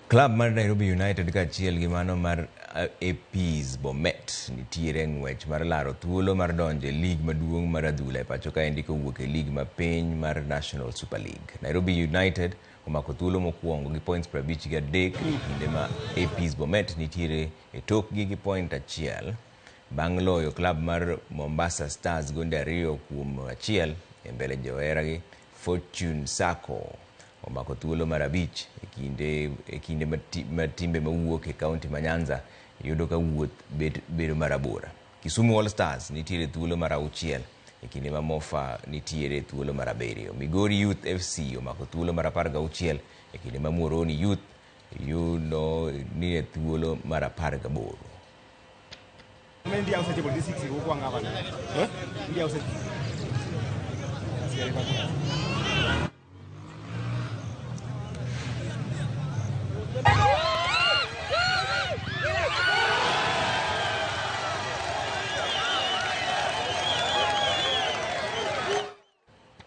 Klab mar Nairobi United kaachiel gi mano mar APs Bomet nitiere e ng'wech mar laro thuolo mar donjo e lig maduong' mar adhula e pacho kaendi kowuok e lig mapiny mar National Super League. Nairobi United omako thuolo mokwongo gi points 53 e kinde ma APs Bomet nitiere e tokgi gi point achiel bang' loyo klab mar Mombasa Stars gonde 2-1 e mbele joheragi Fortune Sacco omako thuolo mar abich e kinde ma timbe mawuok e kaunti ma Nyanza yudo ka wuoth bedo marabora. Kisumu All Stars nitiere thuolo mar auchiel e kinde ma Mofa nitiere thuolo mar abiriyo. Migori Youth FC omako thuolo mar 16 e kinde ma Muhoroni Youth yudo nie thuolo mar 18.